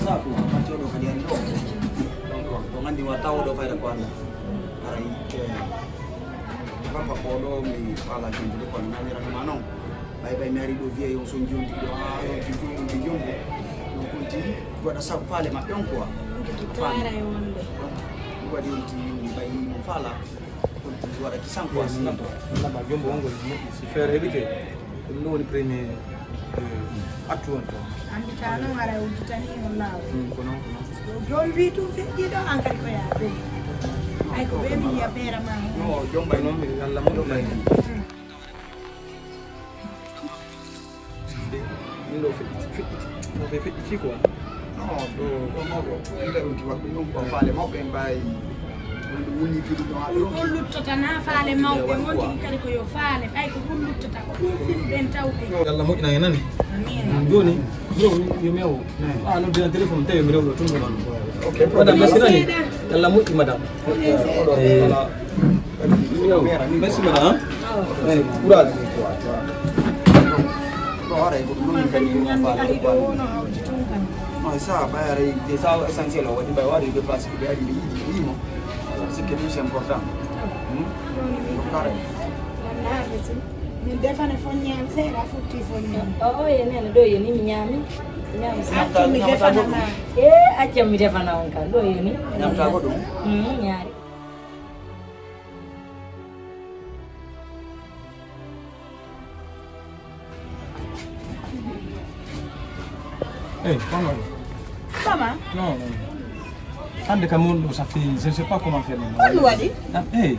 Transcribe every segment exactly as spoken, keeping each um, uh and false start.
Sabu, matti oɗo kadi ari ɗo. Donc, on anndi wa tawoɗo fayda ko annda. Haray, eh, papa ko ɗo mi faala jontude kono nanirano ma noon. Ɓay ɓay mi ari ɗo wiya yon son jonti ɗo, ha yon ti jom, yon ti jom. Donc, on ti waɗa sabu faale maɓɓe on quoi. Faale. Ɗum waɗi on ti mi ɓay mo faala. On ti waɗa kisan quoi, sinon. Laba jombo on ngol moƴƴi, si feere heɓite. Ɗum ɗo woni premier, eh, actu on to. Anndi ka noon ara udditani on laawol. Mm, ko noon, ko noon. Yo joom wi tun feƴƴi ɗo, an kadi ko yaa ɗum. Ay ko ɓe min ya beera ma. No, jombay noon, mi Allah mo jombay. Mm. Ɗum ɗo feƴƴiti, feƴƴiti. No fe feƴƴiti quoi. Non, ɗo, ɗo mawɗo. Ɓen ɗon ɗum ko faale mawɓe en mbaawi. Wonde woni fii ɗum ɗo haa ɗo. Ɗum luttata na faale mawɓe, won tigi kadi ko yo faale, ɓay ko ɗum luttata ko ɗum fii ɓen tawɓe. Yo Allah moƴƴinan en nani. Amin. Jooni, yo, yo mi awo. Ah, non, dina téléphone, tawi mi rewlo tun ɗon. Ok, madame, merci nani. Yo Allah moƴƴi, madame. Eh, merci, madame. Eh, courage. Ɗo haray ko ɗum woni kadi mo faale. Mo sa ɓay haray déjà essentiel o waɗi ɓay waɗi déplacé ɓe ari ɓe yiɗi yiɗi mo. C'est que c'est important. Hmm? Ko kare. Min defana fon ñaam seeɗa futti fon ñaam. O, o, ye nene ɗo ye ni mi ñaami. Mi ñaami sa. Accu mi defana ma. Eh, accu mi defana on kan ɗo ye ni. Ñaamta ko ɗum? Hmm, ñaari. Eh, kono. Comment? Non, non. Hannde kam won ɗo, ça fait, je ne sais pas comment faire. Kono waɗi? Ah, eh.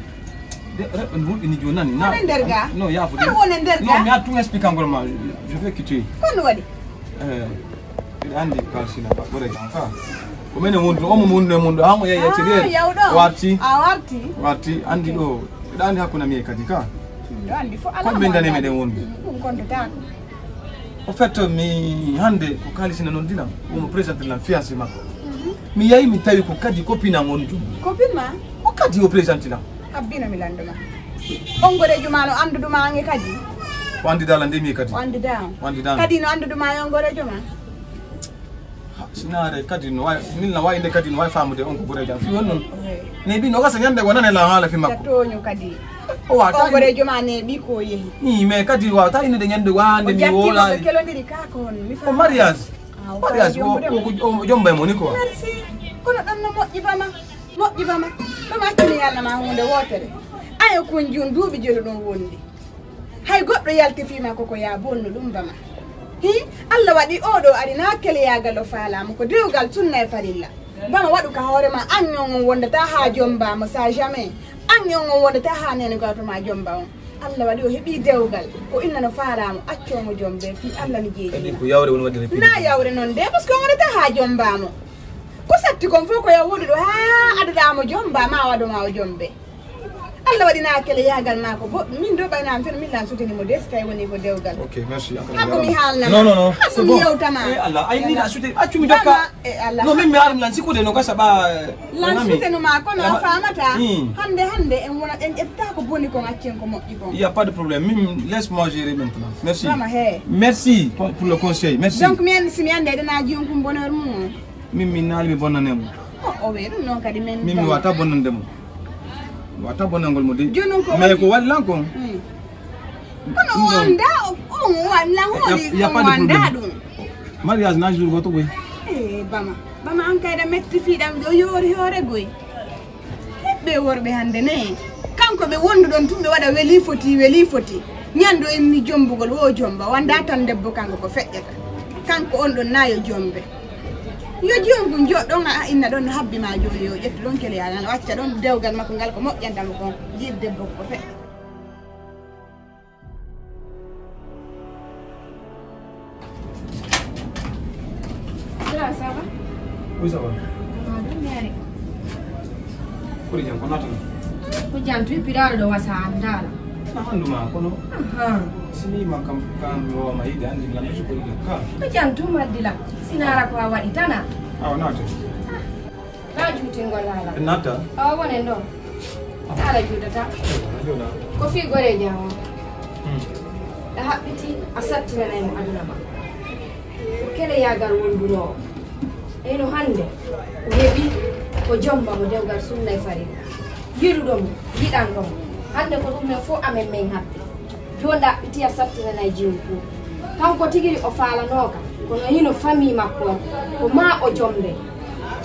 De, re, wulɓe ni jooni nani. Na, kono nder ga? Non, ya fo. Kono woni nder ga? Non, mi a tun explique encore ma. Je, je vais quitter. Kono waɗi? Eh, mbiɗa anndi kalsina baɓɓore jam ka. Ko menen wondu, omo wondu e mun ɗo, hamo yehi extérieur. Ah, yawɗo. Warti. A warti? Warti, anndi ɗo. Mbiɗa anndi hakkunde mi e kadi ka. Ɗo anndi fof ala. Ko ɓe dani meɗen wonde. Ɗum kontotaako. Au fait, mi hannde ko kalsina noon dina, omo présenté lan fiancé makko. Mhm. Mi yahi mi tawi ko kadi copine am on jum. Copine ma? Ko kadi o présenté lan. Habbino mi lanndo ma. On goreejo ma no anndudu ma ange kadi? O anndi dala nde mi kadi. O anndi da. O anndi da. Kadi no anndudu ma e on goreejo ma? Ha, sinaare kadi no waawi, min na waawi nde kadi no waawi faamude on ko goreejo am. Fii on noon. Ne mbi no gasa ñande go nane la haala fi makko. Tooño kadi. O waata. On goreejo ma ne mbi ko yehi. Ni, mais kadi waawata innde ñande waande mi wolaali. Kelondiri ka ko on, mi faama. O mariage. Ah, o mariage, o, o, o, o jomba e mo ni quoi. Merci. Kono ɗon no moƴƴi bama. Moƴƴi bama. Ɗum accumi Yalla ma huunde wootere. Ayo kun jun duuɓi jelu ɗum wondi. Hay goɗɗo yaltifiima ko ko yaa bonnu ɗum bama. Hi, Allah waɗi oo ɗoo ari naa keleyaagal o faalaama ko dewgal sunna e farilla. Bama waɗu ka hoore ma, an ñon on wondata haa jomba mo, ça jamais. An ñon on wondata haa nene gawto ma jomba on. Allah waɗi o heɓii dewgal, ko inna no faalaama, accoo mo jombe, fii Allah no jeejii ma. Kadi ko yawre woni waɗde répété. Naa yawre non de, parce que on wondata haa jomba mo. Ko satti kon fof ko yo woɗɗuɗo haa aduɗaa mo jomba, ma waɗu ma o jombe. Allah waɗi naa keleyaagal maa ko boɗɗum. Min ɗo ɓay naa mi feno min lan sutini mo de, si tawi woni ko dewgal. Ok, merci. Hakko mi haalna ma. Non, non, non. Hakko mi yewta ma. Eh, Allah, ay, ni la sute, accu mi jokka. Bama, eh, Allah. Non, min mi haali mi lan sikude no gasa ɓa, eh, lan sutenu ma, kono a faamata. Hmm. Hannde, hannde, en wona, en ƴetta ko boni kon, accen ko moƴƴi kon. Il y a pas de problème. Min, laisse-moi gérer maintenant. Merci. Bama, he. Merci pour, pour le conseil. Merci. Donc, mi anndi, si mi anndi, eɗen aaji on kum bonheur mum on. Min, min naali mi bonnane mo. O, o wee ɗum noon kadi min. Min mi wata bonnande mo. Mi wata bonnangol mo de. Jooni ko mais woni ko waɗi lan kon. Hmm. Kono o annda, o, o walla holi ya, ya, on pas de annda problème. Ɗum. Mariage na jour goto ɓoy. Eh, bama. Bama an kayda metti fiɗam ɗo yoori hoore goy. Heɓɓe worɓe hannde ne. Kanko ɓe wonduɗon tun ɓe waɗa weli foti, weli foti. Ñande o immi jombugol, wo jomba, wanda tan debbo kanko ko feƴƴata. Kanko on ɗon na yo jombe. Yo jiyongu joɗɗon a inna ɗon no habbi ma jooni yo ƴettu ɗon kele yagal o acca ɗon dewgal makko ngal ko moƴƴanta mo kon. Jiid debbo ko feƴƴa. Sira, ça va? Oui, ça va. Ah, ɗum yaari. Ko jam, ko naata? Ko jam, tu piraɗo ɗo wasa an dala. Na handu ma kono. Aha. Sini ma kam kam mi wa ma ide andi la mi ko ide ka. Ko jam tu madila. Sinara ko a waɗi tana. Awa naata. Ah. Ka juutingol haala. En natta? Awa wonen ɗo. Haala juutata. Ko fii goreejo am o. Hmm. A haɓɓiti, a sattinanay mo aduna ma. Ko keleyaagal wondunoo o. Eyno hannde o heɓi ko jomba mo dewgal sunna e farilla. Yiɗuɗo mo, yiɗanɗo mo. Hannde ko ɗum men fof amen men haɓɓi. Jooni ɗaɓɓiti a sattinanay jiwo ko. Kanko tigiri o faalanooka, kono hino famii makko on, ko maa o jombe.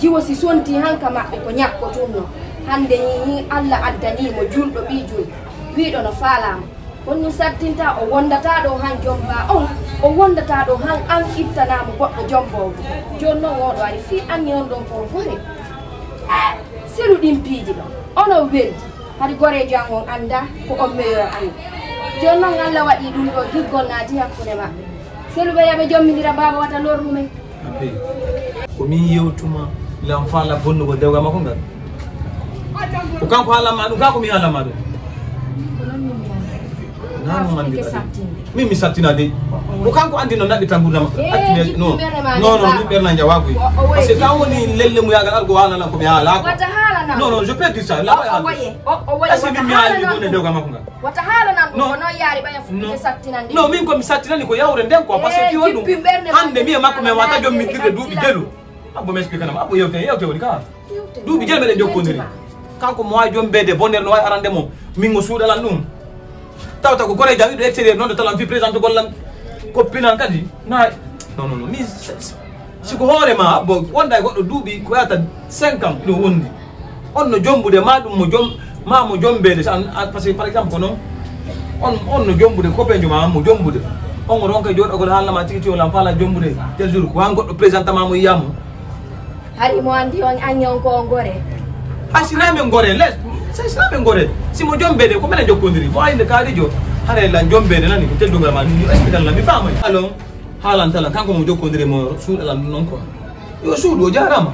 Jiwo si sontii han ka maɓɓe ko ñakkotunno. Hannde hihi Alla addanii mo julɗo ɓii julɗo. Wiiɗo no faalaa mo. Kono ɗum sattinta o wondataa ɗo han jomba on, o wondataa ɗo han an ittanaa mo goɗɗo jomboowo. Jooni noon oɗo ari fii anni on ɗon ko gore. Selu ɗin piiji ɗon. Ono weldi. Hari goreejo an on annda ko on meilleur ami. Jooni noon Alla waɗi ɗum ɗo giggol naati hakkunde maɓɓe. Selu ɓe yaɓe jommindira baaba wata lor ɗumen. Ko min yewtuma lan faala bonnugo dewgal makko ngal. Ko kanko haalan ma ɗum, kanko min haalan ma ɗum. Nanu mandi kadi. Min mi sattina de. Ko kanko andi no naɗɗi tan gurdam. Attine no. Non non, min ɓerna jawabu. Parce que kan woni lelle mu yagal argo haalan ko mi haala ko. Non non, je peux dire ça. La. Est-ce que min mi haali bonne dewgal makko ngal? Wata haalanan ɗum ko noon yaari ɓaya fuɗɗude sattinande. Non, min ko mi sattinani ko yawre nden quoi, parce que fi won ɗum hannde mi e makko min wata jommitirde duuɓi jelu. Abbo mi explique nam, abbo yewte, yewte woni ka. Duuɓi jelu meɗen jokkondiri. Kanko mo wawi jombeede bonere no wawi arande mo. Min o suuɗalan ɗum. Tawta ko gore jam iɗo extérieur noon de talan fi présente gollan. Koppinan kadi. Na. Non non non. Mi Si ko hoore ma, abbo, wonda e goɗɗo duuɓi ko yata cinq ans, ɗum wondi. On no jombude, ma ɗum mo jom, ma mo jombeede, sa, a, parce que par exemple, ko noon, on, on no jombude, copain jo ma, mo jombude. On o ronka jooɗogol haalna ma tigi tigi, o lan faala jombude, tel jour, ko han goɗɗo présente ma mo yiya mo. Hari mo andi on, anni on ko on gore. Hay si na men gore, les, si, si na men gore. Si mo jombeede, ko menen jokkondiri. Mo ayinde kaari jo, hare lan jombeede nani, ko teddungal ma, ni, explique lan, mi faamay. Alon. Haalan talan, kanko mo jokkondiri mo suuɗalan ɗum noon quoi. Yo suuɗu, o jaaraama.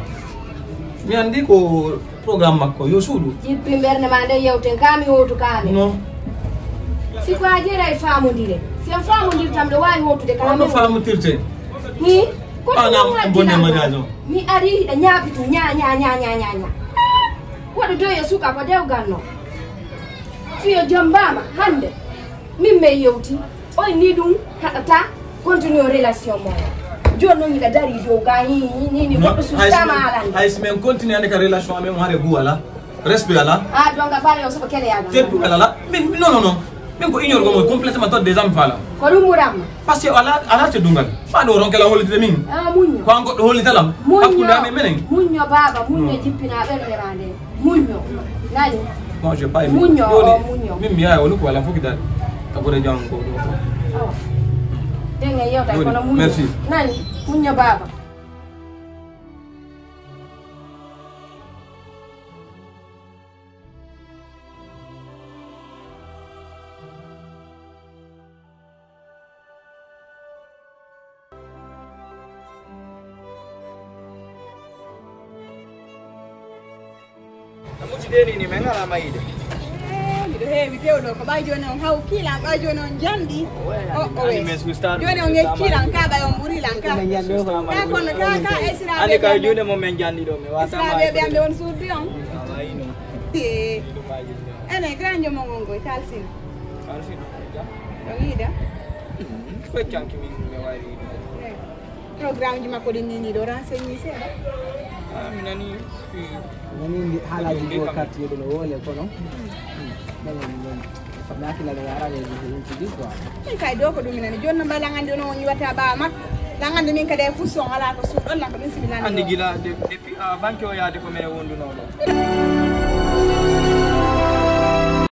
Mi anndi ko programme makko, yo suuɗu. Jippi mbernde ma nde yewten, kaa mi hootu kaa mi. Non. Si ko a jeeray faamondire. Si en faamondirtam ɗo waawi hootude kaa mi. On no faamondirte. Hi? Ko ɗum wonno bonne mariage o. Mi ari hiɗa ñaapitu, ñaa, ñaa, ñaa, ñaa, ñaa, ñaa. Waɗu doye suka ko dewgal no. Fiyo jombaama hannde. Min men yewti. Oy ni ɗum haɗata continuer relation mo. Jooni noon hiɗa dari dow ga ni ni ni goɗɗo sustama alande. Hay si men continue ande ka relation amen mo hare gu ala. Respect ala. Ah donc a fare o soɓo kele yaga. Teddu ala. Min non non non. Min ko ignore gomo complètement tot des am fala. Ko ɗum ɓuramma. Parce que ala ala teddungal. Fa ɗo ron kala hollitde min. Ah muñño. Ko an goɗɗo hollitalam. Hakkunde amen menen. Muñño baba muñño jippina ɓernde ma nde. Muñño. Nani? Moi, je pas aimé. Muñño, joni, oh, muñño. Min mi yaha woni ko wala fof ki dal. Ka bore jam ko ɗo. Oh. Denge yewta kono muñño. Merci. Nani? Muñño baba. Mucci deni ni men ala mayide. Miɗo heewi dewɗo ko ɓay jooni on haw kiilan ɓay jooni on janɗi. O o we jooni on ngey kiilan ka ɓay on ɓuri lan ka. Ka kono ka ka esiraɓe ani kay juuɗe mo men janɗi ɗo mi wata esiraɓe ɓe amɓe on suuddi on. Ene grand jomo ngon goy talsina. Talsina. Ɗo yiida. Ko canki min mi wari. Programme ji makko ɗin nini ɗo renseigné seeɗa. Ah mi nani. Nani ndi haalaji go quartier ɗo no wole kono. Ɗagal ɗon. Nakila ɗo yara ɗo ɗo ɗum tigi quoi. Min kay do ko ɗum nani jonna mbay langande no woni wata ba makko. Langande min kadi e fuson ala ko suɗon la ko ɗum sibilani. Andi gila depuis avant que o yaade ko men wonduno ɗo.